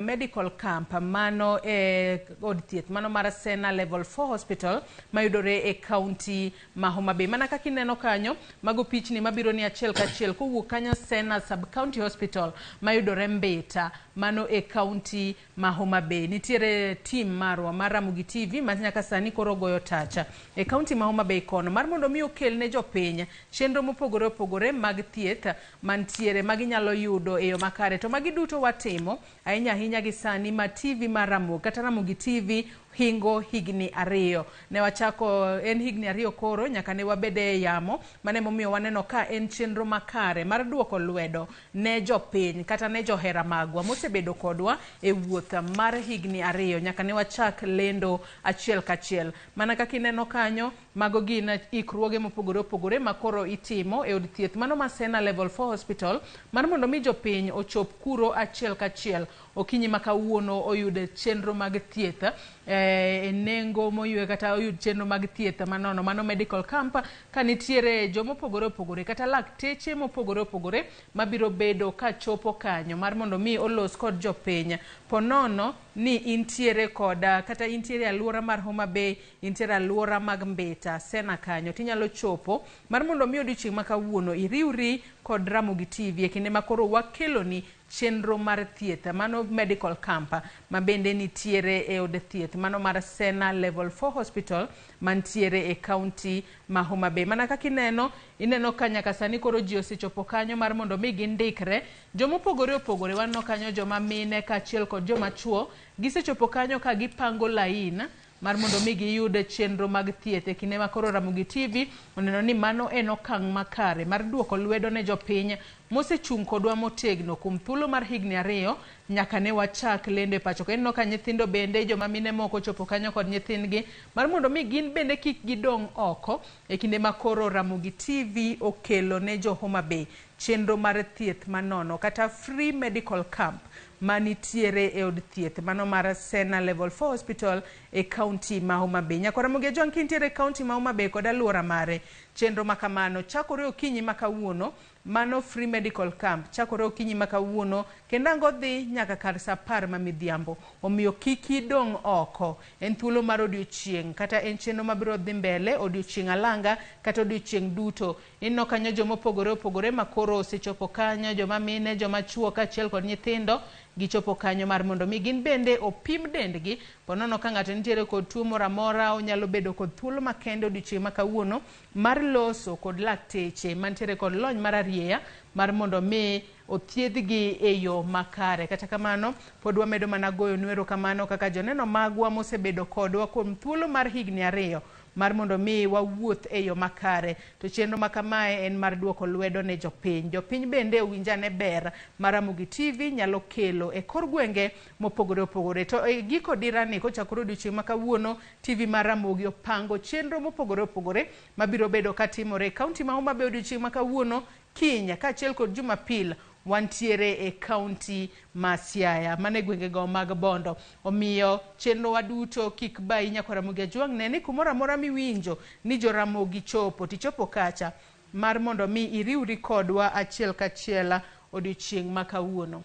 Medical camp mano e od thieth mano mar Sena Level 4 Hospital mayudore e kaunti ma Homa Bay. Mana kaka ineno kanyo, mago pichni mabiro ni achiel kachiel kowuok kanyo Sena Sub County Hospital mayudore Mbita mano e kaunti ma Homa Bay. Nitiere team marwa mar Ramogi TV ma nyaka sani koro goyo tacha e kaunti ma Homa Bay kono mar mondo mi okel ne jopiny chenro mopogore opogore mag thieth mantiere ma ginyalo yudo e yo makare. To magi duto watimo ahinya ahinya gi sani ma TV mar Ramogi kata Ramogi TV hingo higni ariyo. Ne wachako en higni ariyo koro nyaka ne wabed e yamo, mano emomiyo waneno ka en chenro makare mar duoko lwedo ne jopiny kata ne johera magwa mosebedo kodwa e wuoth mar higni ariyo nyaka ne wachak lendo achiel kachiel. Mana kaka ineno kanyo, mago gin ikruoge mopogore opogore ma koro itimo e od thieth mano ma Sena Level 4 Hospital mar mondo mi jopiny ochop kuro achiel kachiel okinyi ma kawuono oyud chenro mag thieth e nengo moywe kata oyud chenro mag thieth manono mano medical camp ka nitiere jomopogore opogore kata lakteche mopogore opogore mabiro bedo ka chopo kanyo mar mondo mi olos kod jopiny ponono ni intiere koda kata intiere aluora mar Homa Bay, intiere aluora mag Mbita, Sena kanyo tinyalo chopo mar mondo mi odiochieng' ma kawuono iriwri kod Ramogi TV e kinde ma koro wakeloni chenro mar thieth mano medical camp ma bende nitiere e od thieth mano mar Sena Level 4 Hospital mantiere e kaunti ma Homa Bay. Mana kaka ineno, ineno ka nyaka sani koro ji osechopo kanyo mar mondo mi gindikre. Jomopogore opogore, waneno kanyo joma mine kaachiel kod joma chuo, gisechopo kanyo ka gipango lain mar mondo mi giyud chenro mag thieth e kinde ma koro Ramogi TV oneno ni mano en okang' makare mar duoko lwedo ne jopiny mosechung' kodwa motegno kuom thuolo mar higni ariyo nyaka ne wachak lendo e pacho ka. Ineno ka nyithindo bende joma mine moko ochopo kanyo kod nyithindgi mar mondo mi gin bende kik gidong' oko e kinde ma koro Ramogi TV okelo ne jo Homa Bay chenro mar thieth manono kata free medical camp manitiere e od thieth mano mar Sena Level 4 Hospital e kaunti ma Homa Bay. Nyakwa Ramogi Ajwang' kintiere e kaunti ma Homa Bay kod aluora mare, chenro ma kamano chakore okinyi ma kawuono mano free medical camp chakore okinyi ma kawuono kendo ang' odhi nyaka kar saa apar ma midhiambo. Omiyo kik idong' oko. En thuolo mar odiochieng' kata en chenro mabiro dhi mbele odiochieng' alanga kata odiochieng' duto. Ineno kanyo joma opogore opogore ma koro osechopo kanyo, joma mine, joma chuo kaachiel kod nyithindo gichopo kanyo mar mondo mi gin bende opim dendgi. Ponono ka ng'ato nitiere kod tuo moro amora, onyalo bedo kod thuolo makende odiochieng' ma kawuono mar loso kod lakteche mantiere kod lony mar arieya mar mondo mi othiedhgi e yo makare. Kata kamano, pod wamedo mana goyonu erokamano kaka joneno magwa mosebedo kodwa kuom thuolo mar higni ariyo mar mondo mi wawuoth e yo makare. To chenro ma kamae en mar duoko lwedo ne jopiny. Jopiny bende owinj ane ber ma Ramogi TV nyalo kelo e kor gwenge mopogore opogore. To e giko dirani kochakore odiochieng' ma kawuono, TV mar Ramogi opango chenro mopogore opogore mabiro bedo katimore e kaunti ma Homa Bay odiochieng' ma kawuono, kiny kaachiel kod Jumapil wantiere e kaunti ma Siaya, mano e gwengego mag Bondo. Omiyo chenrowa duto kik bayi nyakwa Ramogi Ajwang' ne ni kumoro amora miwinjo ni jo Ramogi chopo tichopo kacha mar mondo mi iriwri kodwa achiel kachiel odiochieng' ma kawuono.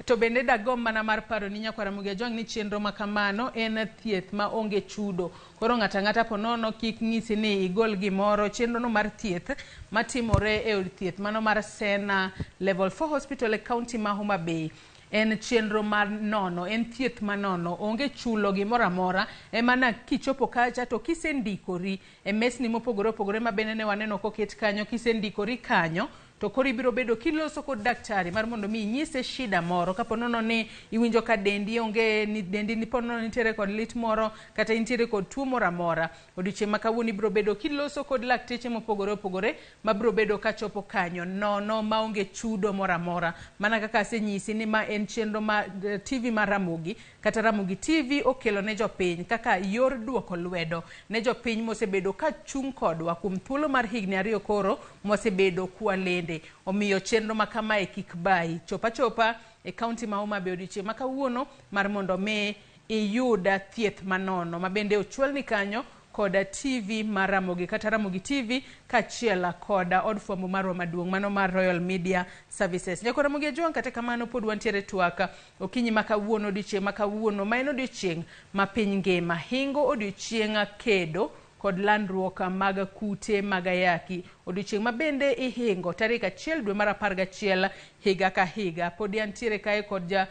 To bende dagomb mana mar paro ni nyakwa Ramogi Ajwang' ni chenro ma kamano en thieth ma onge chudo. Koro ng'ato ang'ata ponono kik ng'isi ni igol gimoro. Chenro no mar thieth matimore e od thieth mano mar Sena Level 4 Hospital e kaunti ma Homa Bay en chenro mar nono, en thieth manono, onge chulo gimoro amora. Emana kichopo kacha to kisendikori e mesni mopogore opogore ma bende ne waneno koket kanyo, kisendikori kanyo to koro ibiro bedo kiloso kod daktari mar mondo mi inyise shida moro kapo nono ni iwinjo ka dendi onge ni dendi ni ponono nitiere kod lit moro kata intiere kod tuo moro amora. Odiochieng' ma kawuono ibiro bedo kiloso kod lakteche mopogore opogore mabiro bedo kachopo kanyo nono maonge chudo moro amora. Mana kaka asenyisi ni ma en chenro ma TV mar Ramogi kata Ramogi TV okelo ne jopiny kaka yor duoko lwedo ne jopiny mosebedo ka chung' kodwa kuom thuolo mar higni ariyo koro mwasebedo kwalende. Omiyo chenro ma kamae kik bayi. Chop achopa e kaunti ma Homa Bay odiochieng' ma kawuono mar mondo mi iyud thieth manono ma bende ochwalni kanyo koda TV mar Ramogi kata Ramogi TV kaachiel koda od fwambo marwa maduong' mano mar Royal Media Services. Nyako Ramogi Ajwang' kata kamano pod wantiere twak okinyi ma kawuono odiochieng' ma kawuono ma en odiochieng' ma piny ngima hingo odiochieng' kedo kod landruok mag kute mag ayaki. Odiochieng' ma bende ihingo tarik 1 dwe mar 11 higa ka higa. Podi antiere kae kod ja,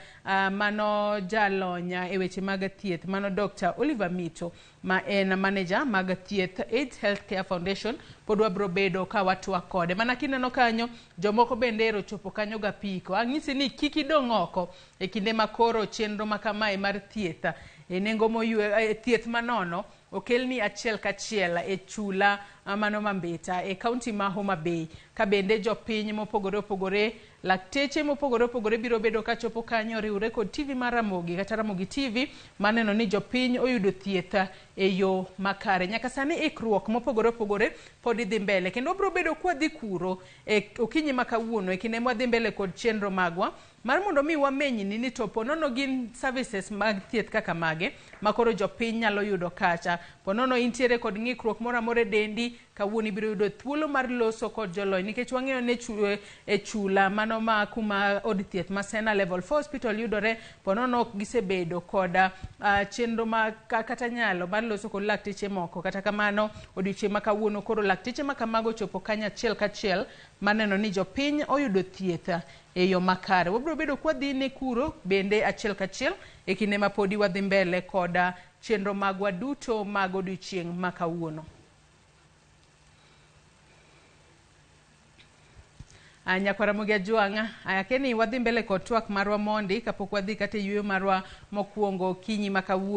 mano jalony e weche mag thieth mano Dr. Oliver Mito ma en manager mag thieth AIDS Healthcare Foundation. Pod wabro bedo ka watwak kode. Mana kineno kanyo jomoko bende ero chopo kanyo gapiko. Ang'isi ni kik idong' oko e kinde ma koro chenro ma kamae mar thieth e nengo moywe, thieth manono okelni achiel kachiel e chula mano Mambita e kaunti ma Homa Bay. Ka bende jopiny mopogore opogore, lakteche mopogore opogore biro bedo kachopo kanyo riwre kod TV mar Ramogi kata Ramogi TV maneno ni jopiny oyudo thieth e yo makare. Nyaka sani ikruok mopogore opogore pod idhi mbele kendo wabiro bedo kwadhi kuro e okinyi ma kawuono e kinde mwadhi mbele kod chenro magwa mar mondo mi wamenyni ni to ponono gin services mag thieth kaka mage ma koro jopiny nyalo yudo kacha. Ponono intiere kod ng'ikruok moro amora e dendi, kawuono ibiro yudo thuolo mar loso kod jolony nikech wang'eyo ni e chula mano ma kuma od thieth ma Sena Level 4 Hospital yudore, ponono ok gisebedo kod chenro ma kata nyalo mar loso kod lakteche moko. Kata kamano odiochieng' ma kawuono koro lakteche ma kamago chopo kanyo achiel kachiel maneno ni jopiny oyudo thieth e yo makare. Wabiro bedo kwadhi ne kuro bende achiel kachiel e kinde ma podi wadhi mbele kod chenro magwa duto mag odiochieng' ma kawuono. Nyakwar Ramogi Ajwang', akeni wadhi mbele kod twak marwa mondi kapok wadhi kata e yueyo marwa mokwongo okinyi ma kawuono.